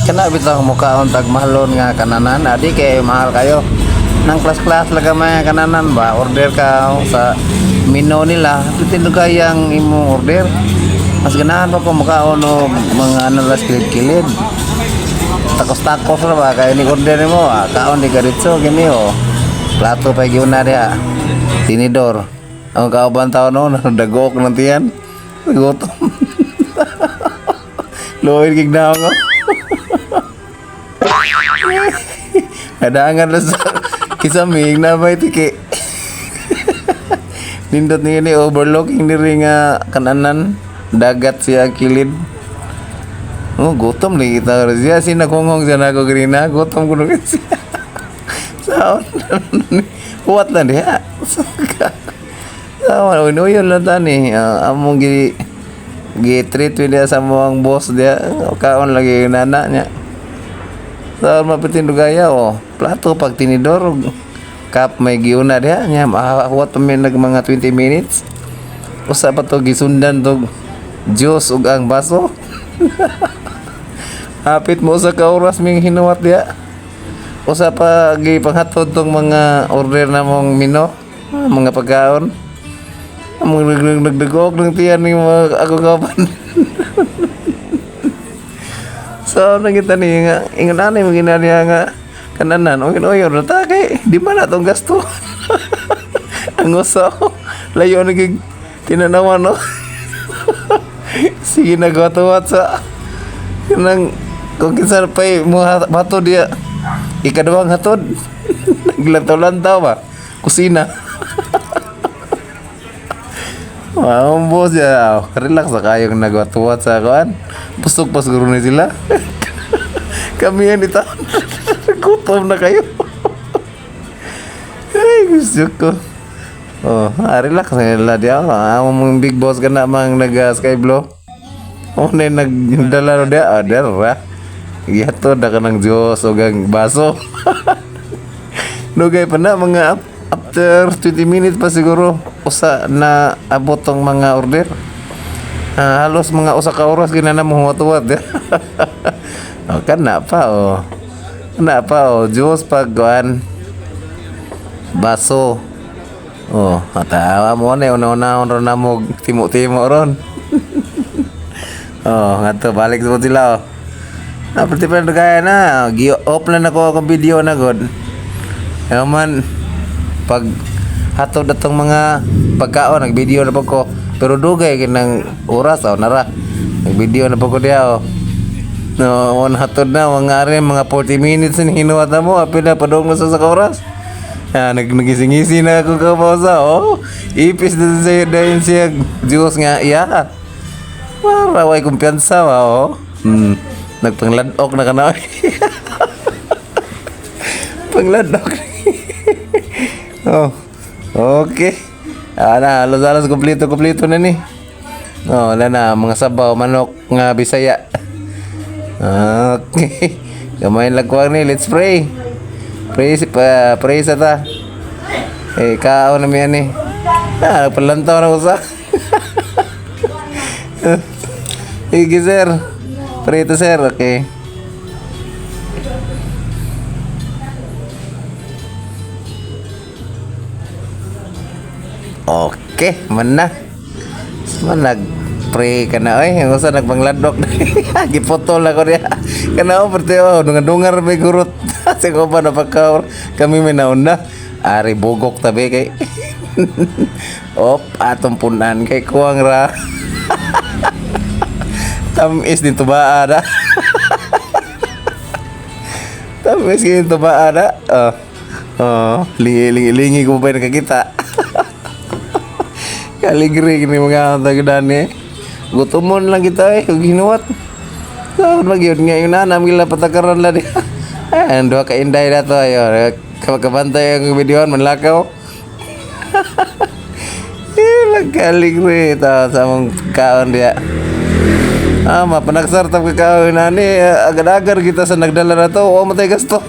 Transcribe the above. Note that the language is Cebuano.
Kana bitaw mukaon tag mahalon nga kananan, adi kay mahal kayo. Nang class-class lang gamay nga kananan ba, order ka sa menu nila, bitin kayang imong order. Mas ganahan pa ko mukaon og mga ano las kilid-kilid. Takos-takos ra ba kay ni order nimo, ah, kaon di ka ditso kini oh. Plato pa gyud na diha. Tinidor. Ang kauban tao noon, dagok ng tiyan. Gutom. Luoy kig naong oh. Kadangan lang sa kisamig na may tiki. Nindot ni ni overlooking diri nga kananan dagat siya kilid. Oh, gutom ni kita siya sinakungong siya nako grina, gutom ko nung siya. Saon kuwat lang diha. Saon uyon lang tani. Ah, among gi gi treat niya sa among boss diha. Kaon lagi yung nana niya. Sa mapitin gaya oh, plato pag tinidor ug cup may giuna diha niya mahuwat pa mi nag mga 20 minutes. Usa pa to gisundan tog juice ug ang baso. Hapit mo sa ka oras ming hinuwat diha. Usa pa gipanghatod tong mga order na mong mino, mga pagkaon. Among nagdagok ng tiyan ni mga ako kapan. So nakita ni nga ingon ani mo ginaniya nga kananan oy oy na ta kay di man na tong gasto. Ang usaw layo na gig tinanawan no. Sige nagwatuwat sa kanang kung kinsa pa'y mga bato diya ikaduhang hatod naglantaw-lantaw ba kusina. Wow, boss ya. Relax sa kayong nagwatuwat sa kuan. Busog pa siguro ni sila. Kami yan ito. Gutom na kayo. Ay, gusto ko. Oh, ah, relax na nila diya. Ah, ang mong big boss ka na mang nag sky blue. Oh, na nagdala no diya. Ah, dara. Gihatod na ka ng Diyos o gang baso. Dugay pa na mga after 20 minutes pa siguro usa na abot tong mga order. Ah, halos mga usa ka oras gina na mo huwat-huwat. Oh, kana pa oh. Kana pa oh, juice pag kuan baso. Oh, atawa mo na una-una ron na mo timo-timo ron. Oh, ngadto balik sa sila oh. Napati pa gaya na, gi-off na nako akong video na god. Kaya man pag hatod atong mga pagkaon nag-video na po ko. Pero dugay kay ng oras oh nara. Nag-video na po ko diha oh. No, on hatod na mga ari mga 40 minutes ni hinuwat na mo apil na padung na sa oras. Ah, nagising-ngisi na ako kapausa oh. Ipis na siya dayon siya Diyos nga iya. Para way kumpiyansa ba oh. Nagpangladok na ka na. Pangladok. Oh. Okay. Ah, na, halos-halos kompleto kompleto na ni. Oh, wala na mga sabaw manok nga Bisaya. Okay. Gamay lang kuwang ni, let's pray. Pray pa, pray sa ta. Eh, kaon na mi ani. Ah, nagpalantaw na ko sa. Sige, sir. Pray to sir, okay. Okay, man na. Man nag-pray ka na oy, ang usa nagpangladok na. Giputol ako niya. Kana oh, perte oh, dungar-dungar may gurot. Sa ko pa napagka kami may nauna. Ari bugok tabi kay. Op, atong punan kay kuwang ra. Tamis dito ba ada? Tamis dito ba ada? Oh. Oh, lingi lingi lingi ko pa nakakita. Kaligri kini mga tagdani. Gutomon lang kita eh, kung ginuwat. Saan magyud nga yun na, namin gila patakaran lang. Ay, ang duha ka inday na to ayo. Kabantay ang videoan manlakaw. Eh, lang kaligri ta sa among kaon diya. Ah, mapanagsar tap kakaon nani, agad-agad kita sa nagdala na to, o matay gasto.